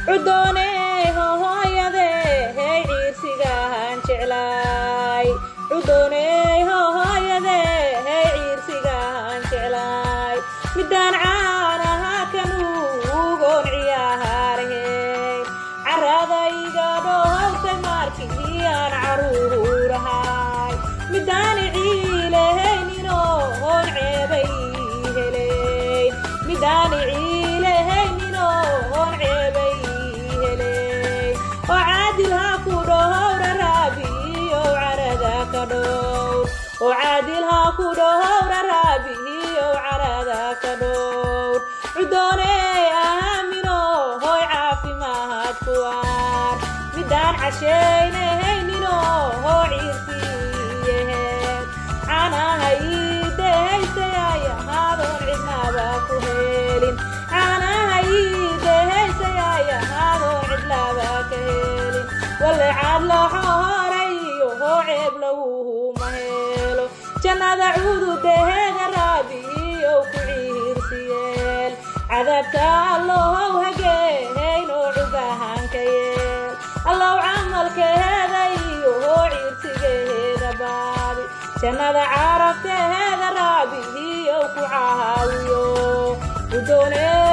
Cudooney hooyadey, ciirsigahan jeclaay. Cudooney hooyadey, ciirsigahan jeclaay. Midaan caanaha kanuugoon ciyaarahayn, caradayga dhohowtay markii aan caruurahay. Midaan ciilehayninoo ceebay helayn, midaan ciilehayninoo ceebay helayn, oo caadil ha ku dhowra Raabiyow, carada ka dhowr. Oo caadil ha ku dhowra Raabiyow, carada ka dhowr. Cudooney aamino, hoy caafimaad ku waar. Midaan cashaynahayninoo hoo ciirsiiyaheen, caanaha iidehaysayayahaadoon cidnaba ku helin, caanaha iidehaysayayahaadoon cidlaba ka helin. Walle caad laxo horayo, hoo ceeb laguma helo. Jannada cududeheeda Raabiyow ku ciirsiyeel. Cadaabka Allohow hageehayn oo cubahanka yeel. Allow camalkeeda iyo hoo ciirsigeeda baadi. Jannada carabteeda Raabihiyow ku caawiyo. Udooney.